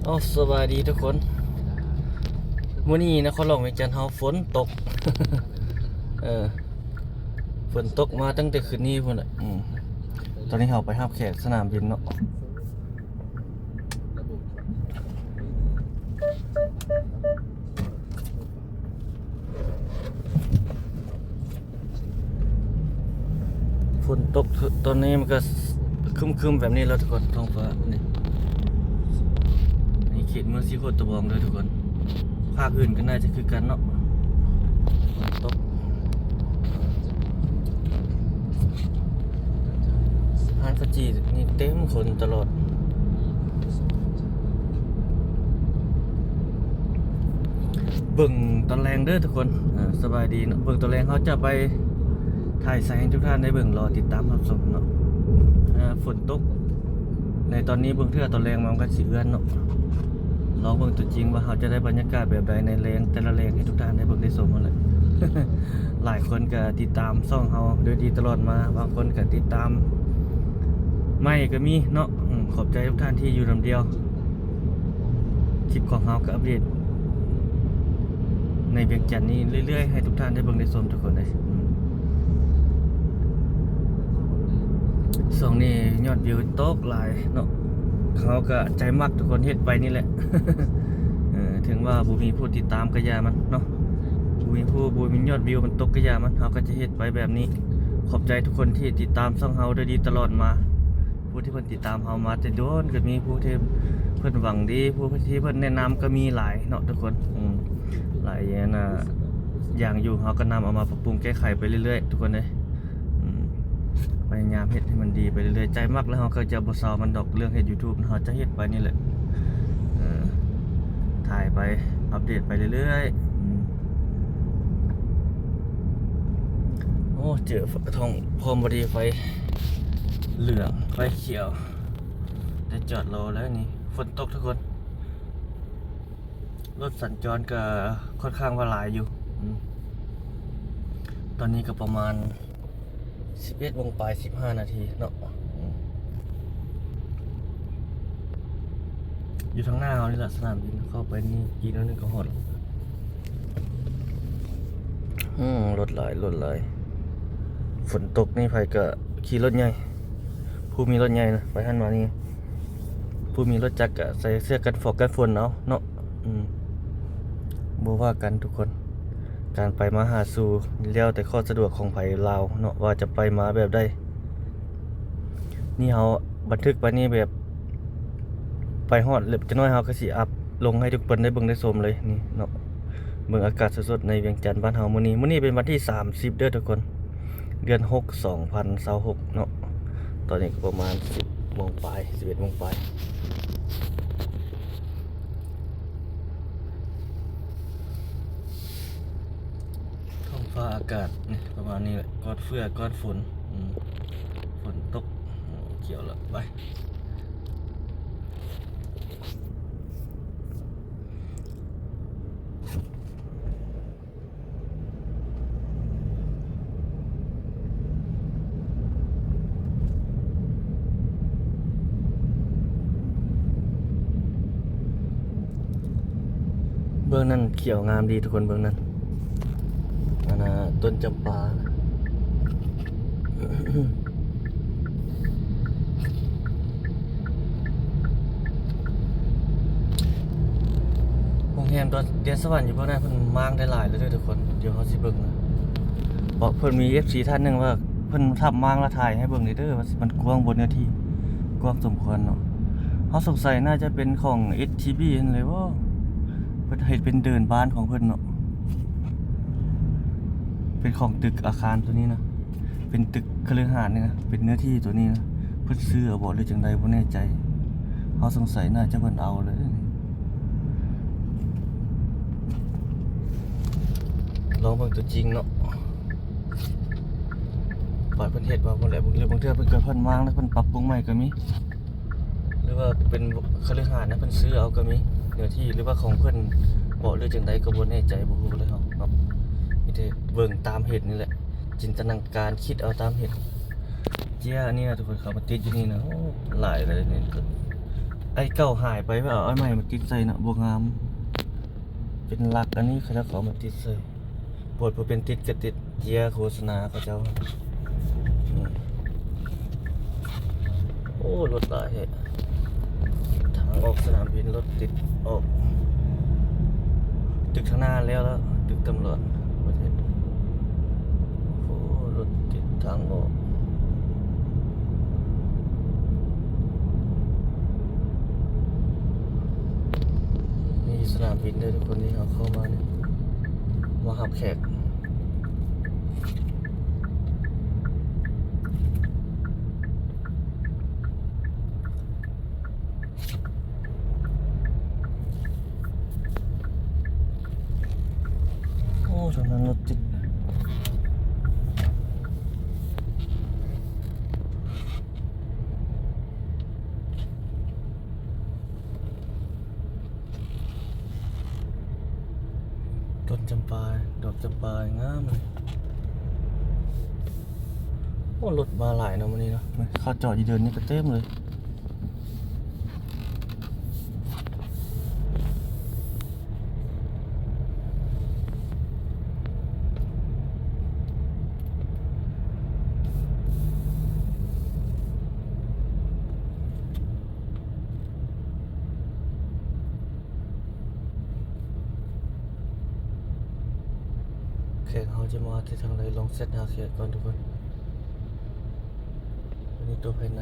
ໂອ້ ສະບາຍດີທຸກຄົນ. ມື້ນີ້ນະຄອນຫຼວງວຽງຈັນເຮົາຝົນຕົກ ເອີ ຝົນຕົກມາຕັ້ງແຕ່ຄືນນີ້ພຸ້ນແຫຼະ. ອືມ ຕອນນີ້ເຮົາໄປຮັບແຂກສະໜາມບິນເນາະ. ຝົນຕົກ ຕອນນີ້ມັນກໍຄຶ້ມໆແບບນີ້ແລ້ວທຸກຄົນ ທ້ອງຟ້ານີ້ ນີ້ເຂດເມືອງສີໂຄດຕະບອງເດີທຸກຄົນ. ພາກອື່ນກໍໜ້າຈະຄືກັນເນາະ ຝົນຕົກ. ຮ້ານເຂົ້າຈີ່ນີ້ເຕັມຄົນຕະຫຼອດ. ເບິ່ງຕອນແລງເດີທຸກຄົນ. ເອີ ສະບາຍດີເນາະ. ເບິ່ງຕອນແລງເຮົາຈະໄປຖ່າຍໃສ່ໃຫ້ທຸກທ່ານໄດ້ເບິ່ງ ລໍຕິດຕາມຮັບຊົມເນາະ. ເອີ ຝົນຕົກໃນຕອນນີ້ ເບິ່ງເທື່ອຕອນແລງມາມັນກໍຊິເຮືອນເນາະ. ລອງເບິ່ງຕົວຈິງວ່າເຮົາຈະໄດ້ບັນຍາກາດແບບໃດໃນແລງ ແຕ່ລະແລງໃຫ້ທຸກທ່ານໄດ້ເບິ່ງໄດ້ຊົມຫັ້ນແຫຼະ. ຫຼາຍຄົນກໍຕິດຕາມຊ່ອງເຮົາໂດຍດີຕະຫຼອດມາ, ບາງຄົນກໍຕິດຕາມໃໝ່ກໍມີເນາະ. ອືມ ຂອບໃຈທຸກທ່ານທີ່ຢູ່ນຳດຽວ. ຄລິບຂອງເຮົາກໍອັບເດດໃນວຽງຈັນນີ້ເລື້ອຍໆ ໃຫ້ທຸກທ່ານໄດ້ເບິ່ງໄດ້ຊົມທຸກຄົນເລີຍ. ອືມ ຊ່ວງນີ້ຍອດວິວຕົກຫຼາຍເນາະ, ເຮົາກໍໃຈມັກທຸກຄົນເຮັດໄປນີ້ແຫຼະ. ເອີ ເຖິງວ່າບໍ່ມີຜູ້ຕິດຕາມກໍຢ່າມັນເນາະ, ບໍ່ມີຜູ້ ບໍ່ມີຍອດວິວມັນຕົກກໍຢ່າມັນ, ເຮົາກໍຈະເຮັດໄປແບບນີ້. ຂອບໃຈທຸກຄົນທີ່ຕິດຕາມຊ່ອງເຮົາໂດຍດີຕະຫຼອດມາ. ຜູ້ທີ່ເພິ່ນຕິດຕາມເຮົາມາແຕ່ດົນກໍມີ, ຜູ້ທີ່ເພິ່ນຫວັງດີ, ຜູ້ທີ່ເພິ່ນແນະນຳກໍມີຫຼາຍເນາະທຸກຄົນ. ອືມ ຫຼາຍອັນນ່າ ຢ່າງຢູ່ ເຮົາກໍນຳເອົາມາປັບປຸງແກ້ໄຂໄປເລື້ອຍໆ ທຸກຄົນເອີຍ. ອືມ ພະຍາຍາມເຮັດໃຫ້ມັນດີໄປເລື້ອຍໆ. ໃຈມັກແລ້ວເຮົາກໍຈະບໍ່ເຊົາມັນດອກ, ເລື່ອງເຮັດ YouTube ເຮົາຈະເຮັດໄປນີ້ແຫຼະ. ເອີ ຖ່າຍໄປ ອັບເດດໄປເລື້ອຍໆ. ອືມ ໂອ້ ເຈີທ້ອງ ພ້ອມພໍດີ ໄຟເຫຼືອງ ໄຟຂຽວ ໄດ້ຈອດລໍແລ້ວນີ້. ຝົນຕົກທຸກຄົນ, ລົດສັນຈອນກໍຄ່ອນຂ້າງວ່າຫຼາຍຢູ່. ອືມ ຕອນນີ້ກໍປະມານສິບເອັດໂມງປາຍ ສິບຫ້ານາທີເນາະ. ອືມ ຢູ່ທາງໜ້າເຮົານີ້ລະ ສະໜາມບິນ, ເຂົ້າໄປນີ້ອີກໜ້ອຍໜຶ່ງກໍຮອດລະ. ອືມ ລົດຫຼາຍ ລົດຫຼາຍ. ຝົນຕົກນີ້ໃຜກໍຂີ່ລົດໃຫຍ່, ຜູ້ມີລົດໃຫຍ່ນະ ໄປຫັ້ນມານີ້. ຜູ້ມີລົດຈັກກໍໃສ່ເສື້ອກັນຟອກກັນຝົນເອົາເນາະ. ອືມ ບໍ່ວ່າກັນທຸກຄົນ, ການໄປມາຫາສູ່ແລ້ວແຕ່ຂໍ້ສະດວກຂອງໃຜລາວເນາະ ວ່າຈະໄປມາແບບໃດ. ນີ້ເຮົາບັນທຶກໄປນີ້ແບບໄປຮອດ ແລ້ວຈັກໜ້ອຍເຮົາກໍຊິອັບລົງໃຫ້ທຸກຄົນໄດ້ເບິ່ງໄດ້ຊົມເລີຍນີ້ເນາະ. ເບິ່ງອາກາດສົດໆໃນວຽງຈັນບ້ານເຮົາມື້ນີ້. ມື້ນີ້ເປັນວັນທີສາມສິບເດີທຸກຄົນ, ເດືອນຫົກ ສອງພັນຊາວຫົກເນາະ. ຕອນນີ້ກໍປະມານສິບໂມງປາຍ ສິບເອັດໂມງປາຍ. ທ້ອງຟ້າອາກາດນີ້ປະມານນີ້ແຫຼະ, ກ້ອນເຟືອກ້ອນຝົນ. ອືມ ຝົນຕົກ. ໂອ້ ຂຽວລະ ໄປ. ເບິ່ງນັ້ນຂຽວງາມດີທຸກຄົນ, ເບິ່ງນັ້ນ ອັນນ່າ ຕົ້ນຈຳປາ. ໂຮງແຮມດອນ ແດນສະຫວັນຢູ່ເບື້ອງໜ້າເພິ່ນມ້າງໄດ້ຫຼາຍແລ້ວເດີທຸກຄົນ. ດຽວເຮົາຊິເບິ່ງນະ ເພາະເພິ່ນມີເອັຟຊີທ່ານໜຶ່ງວ່າເພິ່ນທັບມ້າງແລ້ວຖ່າຍໃຫ້ເບິ່ງແດ່ເດີ ວ່າມັນກວ້າງບໍ່ ເນື້ອທີ່ກວ້າງສົມຄວນເນາະ. ເຮົາສົງໄສໜ້າຈະເປັນຂອງເອສທີບີຫັ້ນແຫຼະບໍ ເພິ່ນເຮັດເປັນເດີ່ນບ້ານຂອງເພິ່ນເນາະ. ເປັນຂອງຕຶກອາຄານໂຕນີ້ນະ ເປັນຕຶກຄະລືຫາດນີ້ນະ ເປັນເນື້ອທີ່ໂຕນີ້ນະ ເພິ່ນຊື້ເອົາບໍ ຫຼືຈັ່ງໃດບໍ່ແນ່ໃຈ. ເຮົາສົງໄສໜ້າຈະເພິ່ນເອົາເລີຍ. ລອງເບິ່ງຕົວຈິງເນາະ ວ່າເພິ່ນເຮັດວ່າບໍ່ແຫຼະ. ບາງເທື່ອເພິ່ນກໍເພິ່ນວາງແລ້ວເພິ່ນປັບປຸງໃໝ່ກໍມີ. ຫຼືວ່າເປັນຄະລືຫາດນະ ເພິ່ນຊື້ເອົາກໍມີເນື້ອທີ່ ຫຼືວ່າຂອງເພິ່ນເບາະ ຫຼືຈັ່ງໃດກໍບໍ່ແນ່ໃຈ ບໍ່ຮູ້ເລີຍເຮົາເນາະ. ມີແຕ່ເບິ່ງຕາມເຫດນີ້ແຫຼະ ຈິນຕະນາການຄິດເອົາຕາມເຫດ. ເຈ້ຍ ອັນນີ້ນະທຸກຄົນ ເຂົ້າມາຕິດຢູ່ນີ້ນະ ໂອ້ ຫຼາຍເລີຍນີ້. ໄອ້ເກົ່າຫາຍໄປ ເພິ່ນເອົາໄອ້ໃໝ່ມາຕິດໃສ່ເນາະ ບໍ່ງາມ. ເປັນຫຼັກອັນນີ້ ເຂົາເຈົ້າກໍເອົາມາຕິດໃສ່. ປວດບໍ່ເປັນຕິດກໍຕິດເຈຍໂຄສະນາເຂົາເຈົ້າ. ໂອ້ ລົດຫຼາຍແທ້. ທາງອອກສະໜາມບິນລົດຕິດອອກ. ຕຶກທາງໜ້າແລ້ວລະ ຕຶກຕຳຫຼວດ. ໂອ້ ລົດຕິດທາງອອກ. ນີ້ສະໜາມບິນເດີທຸກຄົນ ທີ່ເຮົາເຂົ້າມານີ້ ມາຮັບແຂກ. ໂອ້ ທາງນັ້ນລົດຕິດ. ຕົ້ນຈຳປາ ດອກຈຳປາງາມເລີຍ. ໂອ້ ລົດມາຫຼາຍເນາະມື້ນີ້ເນາະ. ເຂົາຈອດຢູ່ເດີ່ນນີ້ກໍເຕັມເລີຍ. ແຂກເຮົາຈະມາທີ່ທາງໃດ ລອງແຊັດຫາແຂກກ່ອນທຸກຄົນ. ອັນນີ້ຕົວພາຍໃນ.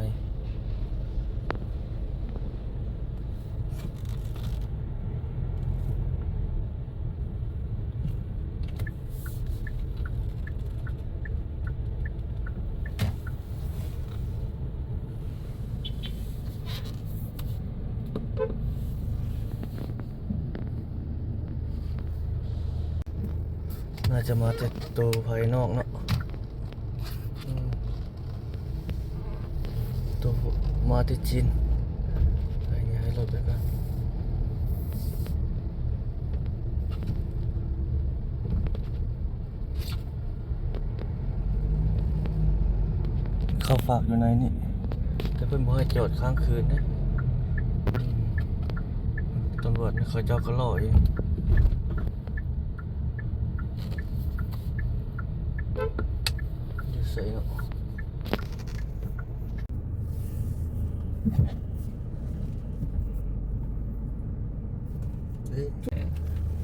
ໜ້າຈະມາແຕ່ໂຕພາຍນອກເນາະ. ໂຕມາແຕ່ຈີນ. ໃຫ້ ໃຫ້ລົດໄປກ່ອນ. ເຂົ້າຝາກຢູ່ໃນນີ້ ແຕ່ເພິ່ນບໍ່ໃຫ້ຈອດຄ້າງຄືນເດ້. ຕຳຫຼວດເຂົາເຈົ້າກໍລໍຢູ່. ຢູ່ໃສເນາະ?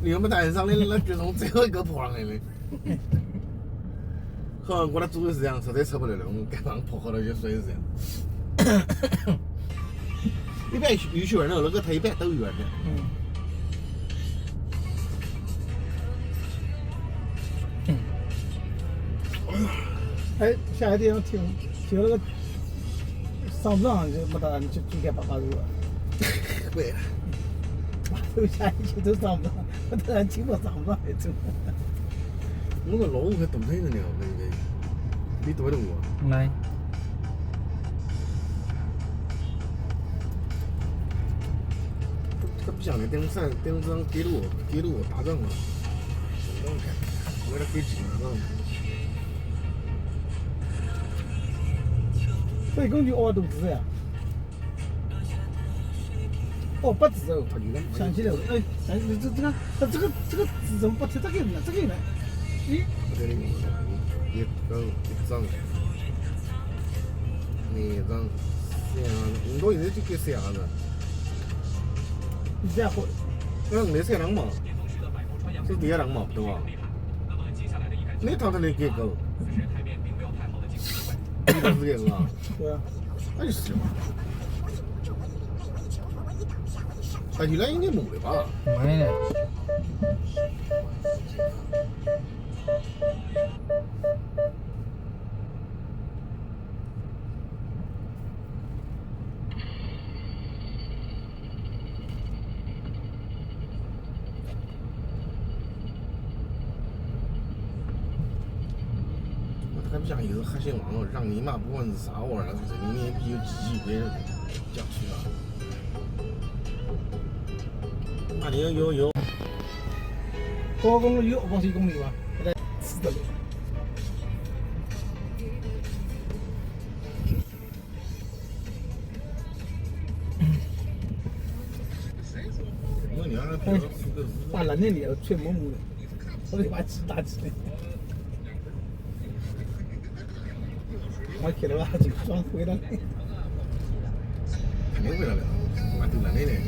你们大学生那那就从最后一个跑上来了。 可能我的主意是这样，实在受不了了，我们赶忙跑好了就睡一觉。一般有些人那个他一般都有的。嗯。嗯。哎，下一个地方停，停那个 上不上就没得，就，就该把把路了。对。把路下去就上不上，我突然骑我上不上来着。我个老屋还动态的呢，对不对？你多动我。来。他不想来电风扇，电风扇给了我，给了我打仗了。我让开，我给他给紧了，让开。 所以讲就挖肚子呀。哦，八字哦，想起来了。哎，哎，这，这个，它这个，这个字怎么不贴这个呢？这个呢？咦？一张，一张，你到现在就给写完了。你这样混。那没写上嘛？是第二张嘛，对吧？ 你头先你几个？你不是这个啊？对啊。哎，是嘛。哎，原来应该没了吧？没了。 我特别想有一个开心网络，让你妈不管是啥玩意儿，你也必须有几亿别人讲出来。那你要有有。高公路有二十公里吧？是的。Para la nene, yo, che, momu. Ore, va, sta, sta. Ma che la va, ci sono quei da lì. También, pero, ma tú la nene.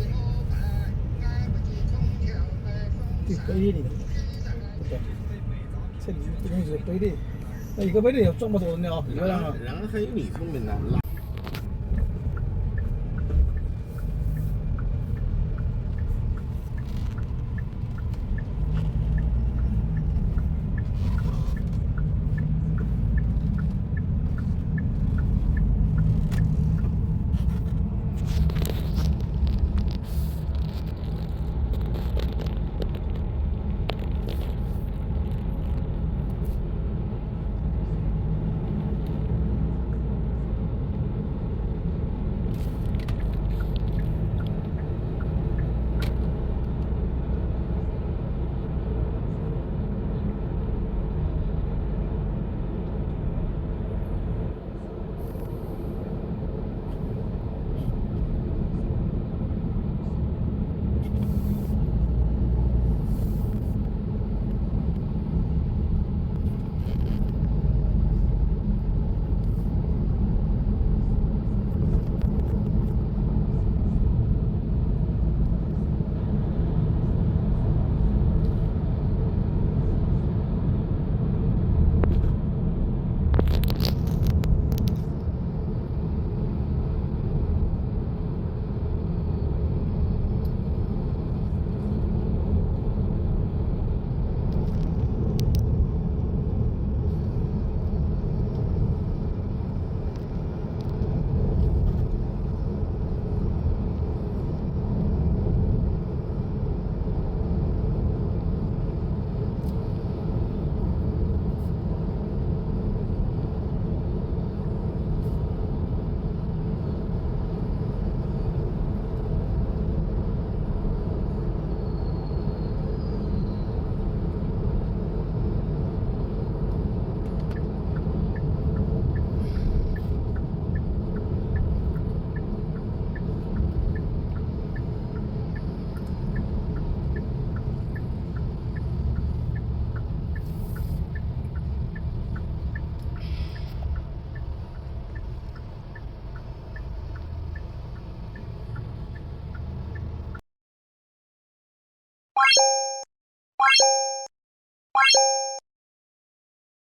Ti poi lì. Cioè, ti pensi che poi lì? Ma dico, poi lì, insomma, torniamo. ແລ້ວ ແລ້ວໃຫ້ມີ ມັນເປັນລາ